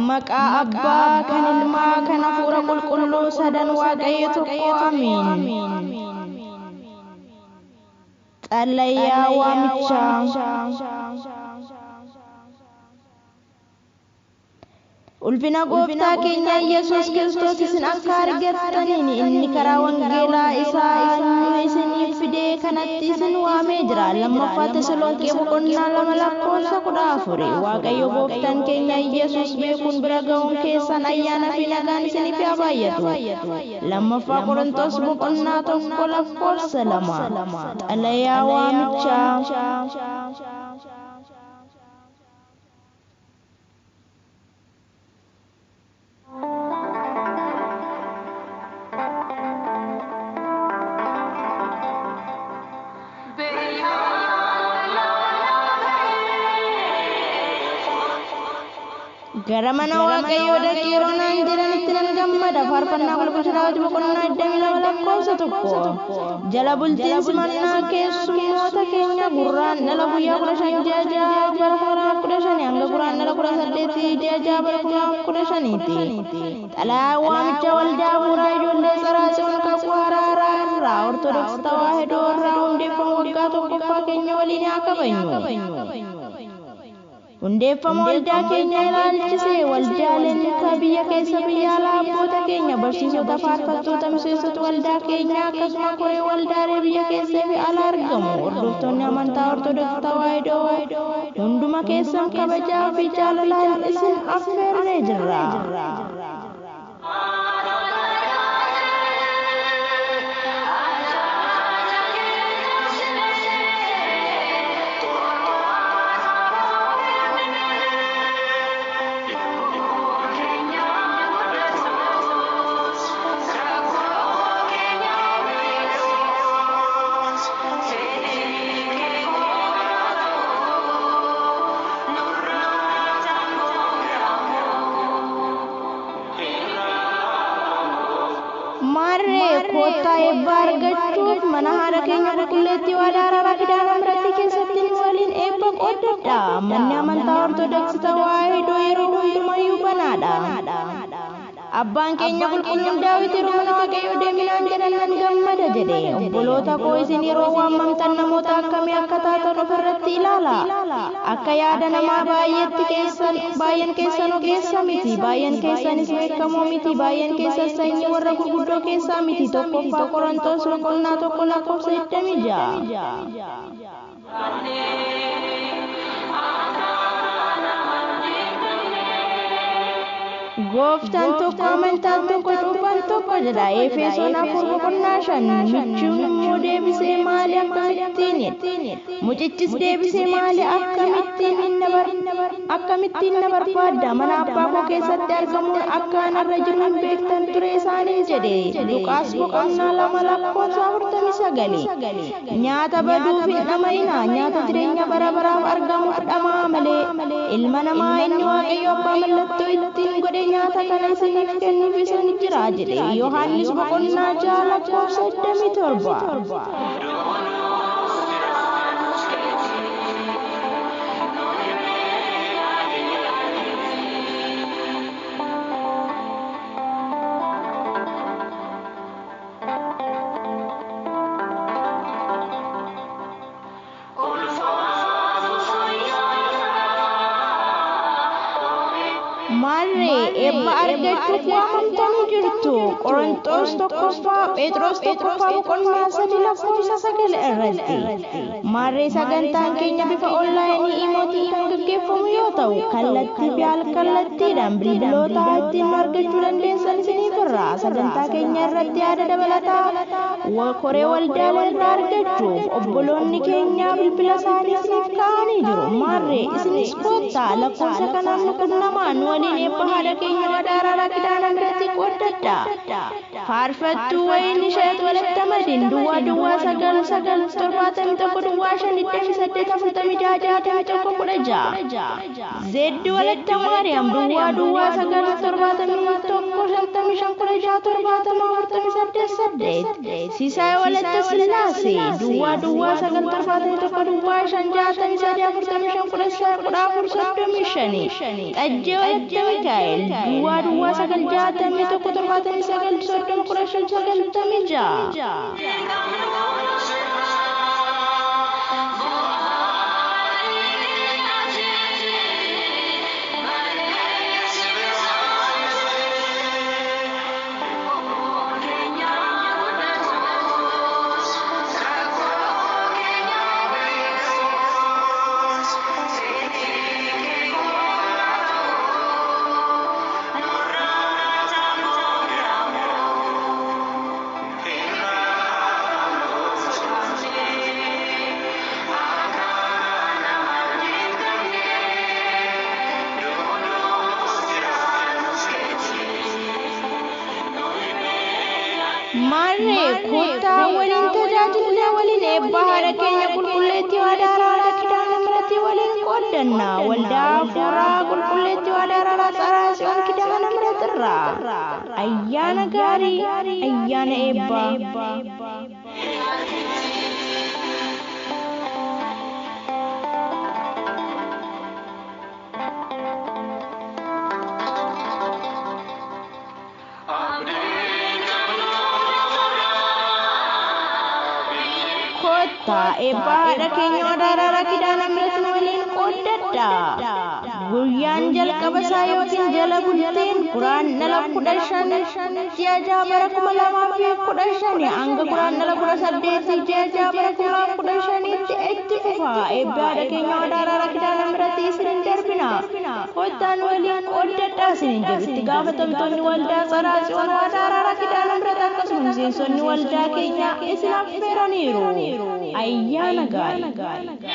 Maqaa Abbaa kan Ilmaa kan Hafuura Qulqulluu sadan Waaqayyo tokko amiin. Xalayaa waamichaa. Ulfina Gooftaa keenya Yesuus Kiristoos isin akka argattaniin inni karaa wangeelaa isaa nu isiniif fidee kanatti isin waamee jira. Lammaffaa Tesalonqee boqonnaa 2 lakkoofsa 14. Waaqayyo Gooftaan keenya Yesuus beekuun bira ga'uun keessan ayyaana fi nagaan isiniif haa baay'atu. Lammaffaa Qorontos boqonnaa 1 lakkoofsa 2. Xalayaa waamichaa. Gara mana Waaqayyoo dhaqi yeroo naan jedhanitti nan gammada. Faarfannaa Qulqulluu Daawit boqonnaa 22 lakkoofsa 1. Jala bultiin simannaa keessummoota keenya gurraan dhala guyyaa 15 ji'a 6 bara 2015 hanga gurraan dhala 18 ji'a 6 bara 2015ti. Xalayaa waamicha waldaa hafuuraa ijoollee Tsaraa Tsiyoon Kakuu Haaraa irraa Ortodoksii Tawaahidoo irraa hundeeffama waggaa tokkoffaa keenya waliin haa kabajnu. Hundeeffama waldaa keenya ilaalchisee waldaaleen biyya keessa biyya alaa abboota keenya barsiisota faarfattoota miseensota waldaa keenyaa akkasuma koree waldaalee biyya keessaa fi ala argamu hordoftoonni amantaa Ortodoksii Tawaahidoo hunduma keessan kabajaa fi jaalalaan isin affeerree jirra. Maarree koottaa eebba argachuuf mana haadha keenya qulqulleettii waadaa araaraa Kidaana Mihiratii keessatti nu waliin eebba qooddadha. Manni amantaa Ortodoksii Tawaahidoo yeroo hundumayyuu banaadha. Abbaan keenya qulqulluun Daawit yeroo mana Waaqayyoo deeminaan jedhan nan gammada jedhe. Obboloota koo isin yeroo waamamtan namoota akkamii akka taatan ofirratti ilaala. Akka yaada namaa baay'eetti keessan baay'een keessan ogeessa miti, baay'een keessanis beekamoo miti, baay'een keessan sanyii warra gurguddoo keessaa miti. Tokkoffaa Qorontos boqonnaa 1 lakkoofsa 26. Gooftaan tokko, amantaan tokko, cuuphaan tokko jedha. Efesoon 4 boqonnaa 5. Michuun immoo deebisee maali akkamittiin? Mucichis deebisee maali akkamittiin na barbaadda? Mana abbaa koo keessatti argamuun akka anarra jiru hin beektan ture isaaniin jedhe. Luqaas boqonnaa 2 lakkoofsa 49. Nyaata baduuf hin dhama'inaa, nyaata jireenya bara baraaf argamuuf dhama'aa malee. Ilma namaa inni Waaqayyo abbaa mallattoo ittiin godhe nyaata kana isiniif kennuuf isin jira jedhe. Yohaannis boqonnaa 6 lakkoofsa 27. Maarree eebba argachuuf waamamtanii jirtu. Qorontos tokkoffaa Phexros tokkoffaa boqonnaa 3 lakkoofsa 9 irratti. Maarree sagantaan keenya bifa onlaayinii imootiin kan gaggeeffamu yoo ta'u kallattii fi al-kallattiidhaan bilbiloota ittiin nu argachuu dandeessan isiniif irra. Sagantaa keenya irratti yaada dabalataa koree waldaalee irraa argachuuf obboloonni keenya bilbila isaanii isiniif kaa'anii jiru. Maarree isinis koottaa lakkoofsa kanaan nu qunnamaa nu waliin eebba haadha keenya waadaa araaraa Kidaana Mihiratii qooddadha. Faarfattuu Wayin Isheet Walatta Madiin Duwwaa Duwwaa 9 9 71 Duwwaa 5 28 46 61 16. Zeeddi Walatta Maariyaam Duwwaa Duwwaa 9 71 55 16 70 48 8. Sisaay Walatta Sillaasee Duwwaa Duwwaa 9 71 Duwwaa 5 63 45 14 35. Xajjee Walatta Mikaa'el Duwwaa Duwwaa 9 61 79 30 15 96. Maarree kottaa waliin tajaajilna, waliin eebba haadha keenya qulqulleettii waadaa araaraa Kidaana Mihiratii waliin qooddanna. Waldaa Hafuuraa Qulqulleettii Waadaa Araaraa Tsaraa Tsiyoon Kidaana Mihiratirraa. Ayyaana gaarii, ayyaana eebbaa. Kottaa eebba haadha keenya waadaa araaraa Kidaana Mihiratiin waliin qooddadha. Guyyaan jalqaba isaa yookiin jala bultiin Guraandhala 15 ji'a 6 bara 2015 hanga Guraandhala 18 ji'a 6 bara 2015tti itti fufa. Eebbi haadha keenya waadaa araaraa Kidaana Mihiratii isin hin darbina. Kottaan waliin qooddadhaa isiniin jedhu itti gaafatamtoonni waldaa Tsaraa Tsiyoon waadaa araaraa Kidaana Mihirat akkasuma miseensonni waldaa keenyaa isin affeeraniiru. Ayyaana gaarii.